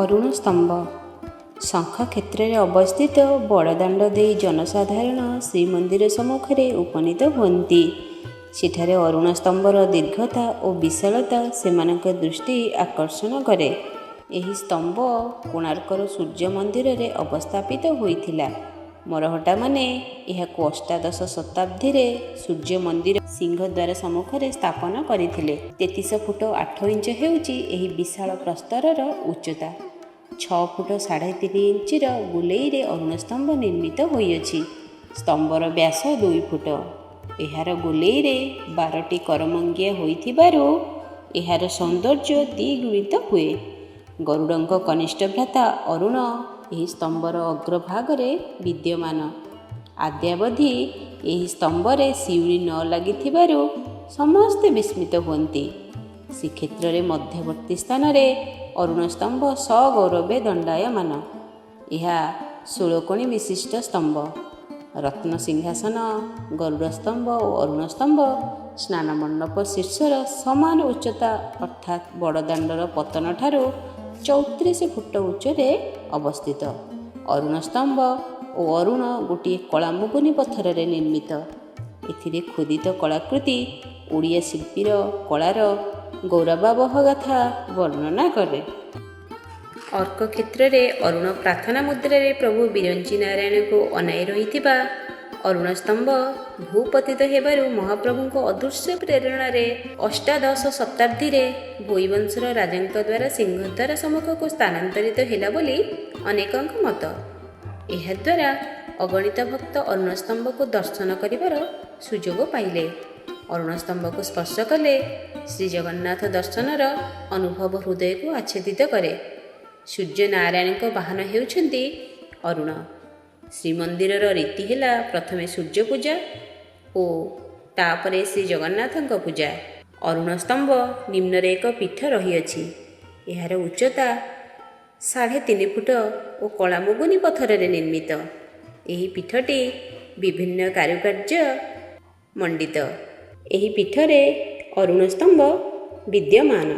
ଅରୁଣ ସ୍ତମ୍ଭ ଶଙ୍ଖ କ୍ଷେତ୍ରରେ ଅବସ୍ଥିତ। ବଡ଼ଦାଣ୍ଡ ଦେଇ ଜନସାଧାରଣ ଶ୍ରୀମନ୍ଦିର ସମ୍ମୁଖରେ ଉପନୀତ ହୁଅନ୍ତି। ସେଠାରେ ଅରୁଣ ସ୍ତମ୍ଭର ଦୀର୍ଘତା ଓ ବିଶାଳତା ସେମାନଙ୍କ ଦୃଷ୍ଟି ଆକର୍ଷଣ କରେ। ଏହି ସ୍ତମ୍ଭ କୋଣାର୍କର ସୂର୍ଯ୍ୟ ମନ୍ଦିରରେ ଅବସ୍ଥାପିତ ହୋଇଥିଲା। ମରହଟ୍ଟାମାନେ ଏହାକୁ ଅଷ୍ଟାଦଶ ଶତାବ୍ଦୀରେ ସୂର୍ଯ୍ୟ ମନ୍ଦିର ସିଂହଦ୍ୱାର ସମ୍ମୁଖରେ ସ୍ଥାପନ କରିଥିଲେ। 33 ଫୁଟ 8 ଇଞ୍ଚ ହେଉଛି ଏହି ବିଶାଳ ପ୍ରସ୍ତରର ଉଚ୍ଚତା। 6 ଫୁଟ 3.5 ଇଞ୍ଚର ଗୋଲେଇରେ ଅରୁଣ ସ୍ତମ୍ଭ ନିର୍ମିତ ହୋଇଅଛି। ସ୍ତମ୍ଭର ବ୍ୟାସ 2 ଫୁଟ। ଏହାର ଗୋଲେଇରେ 12ଟି କରମଙ୍ଗିଆ ହୋଇଥିବାରୁ ଏହାର ସୌନ୍ଦର୍ଯ୍ୟ ଦ୍ୱିଗୁଣିତ ହୁଏ। ଗରୁଡ଼ଙ୍କ କନିଷ୍ଠ ଭ୍ରାତା ଅରୁଣ ଏହି ସ୍ତମ୍ଭର ଅଗ୍ରଭାଗରେ ବିଦ୍ୟମାନ। ଅଦ୍ୟାବଧି ଏହି ସ୍ତମ୍ଭରେ ଶିଉଳି ନ ଲାଗିଥିବାରୁ ସମସ୍ତେ ବିସ୍ମିତ ହୁଅନ୍ତି। ଶ୍ରୀକ୍ଷେତ୍ରରେ ମଧ୍ୟବର୍ତ୍ତୀ ସ୍ଥାନରେ ଅରୁଣ ସ୍ତମ୍ଭ ସଗୌରବେ ଦଣ୍ଡାୟମାନ। ଏହା ଷୋଳକୋଣୀ ବିଶିଷ୍ଟ ସ୍ତମ୍ଭ। ରତ୍ନ ସିଂହାସନ, ଗରୁଡ଼ ସ୍ତମ୍ଭ ଓ ଅରୁଣ ସ୍ତମ୍ଭ ସ୍ନାନମଣ୍ଡପ ଶୀର୍ଷର ସମାନ ଉଚ୍ଚତା, ଅର୍ଥାତ୍ ବଡ଼ଦାଣ୍ଡର ପତ୍ତନଠାରୁ 34 ଫୁଟ ଉଚ୍ଚରେ ଅବସ୍ଥିତ। ଅରୁଣ ସ୍ତମ୍ଭ ଓ ଅରୁଣ ଗୋଟିଏ କଳା ମୁଗୁନି ପଥରରେ ନିର୍ମିତ। ଏଥିରେ ଖୋଦିତ କଳାକୃତି ଓଡ଼ିଆ ଶିଳ୍ପୀର କଳାର ଗୌରବାବହ ଗାଥା ବର୍ଣ୍ଣନା କରେ। ଅର୍କକ୍ଷେତ୍ରରେ ଅରୁଣ ପ୍ରାର୍ଥନା ମୁଦ୍ରାରେ ପ୍ରଭୁ ବିରଞ୍ଚି ନାରାୟଣଙ୍କୁ ଅନାଇ ରହିଥିବା ଅରୁଣ ସ୍ତମ୍ଭ ଭୂପତିତ ହେବାରୁ ମହାପ୍ରଭୁଙ୍କ ଅଦୃଶ୍ୟ ପ୍ରେରଣାରେ ଅଷ୍ଟାଦଶ ଶତାବ୍ଦୀରେ ଭୋଇବଂଶର ରାଜାଙ୍କ ଦ୍ୱାରା ସିଂହଦ୍ୱାର ସମ୍ମୁଖକୁ ସ୍ଥାନାନ୍ତରିତ ହେଲା ବୋଲି ଅନେକଙ୍କ ମତ। ଏହାଦ୍ୱାରା ଅଗଣିତ ଭକ୍ତ ଅରୁଣ ସ୍ତମ୍ଭକୁ ଦର୍ଶନ କରିବାର ସୁଯୋଗ ପାଇଲେ। ଅରୁଣ ସ୍ତମ୍ଭକୁ ସ୍ପର୍ଶ କଲେ ଶ୍ରୀଜଗନ୍ନାଥ ଦର୍ଶନର ଅନୁଭବ ହୃଦୟକୁ ଆଚ୍ଛାଦିତ କରେ। ସୂର୍ଯ୍ୟ ନାରାୟଣଙ୍କ ବାହନ ହେଉଛନ୍ତି ଅରୁଣ। ଶ୍ରୀମନ୍ଦିରର ରୀତି ହେଲା ପ୍ରଥମେ ସୂର୍ଯ୍ୟ ପୂଜା ଓ ତାପରେ ଶ୍ରୀ ଜଗନ୍ନାଥଙ୍କ ପୂଜା। ଅରୁଣ ସ୍ତମ୍ଭ ନିମ୍ନରେ ଏକ ପୀଠ ରହିଅଛି। ଏହାର ଉଚ୍ଚତା 3.5 ଫୁଟ ଓ କଳା ମୁଗୁନି ପଥରରେ ନିର୍ମିତ। ଏହି ପୀଠଟି ବିଭିନ୍ନ କାରୁକାର୍ଯ୍ୟ ମଣ୍ଡିତ। ଏହି ପୀଠରେ ଅରୁଣ ସ୍ତମ୍ଭ ବିଦ୍ୟମାନ।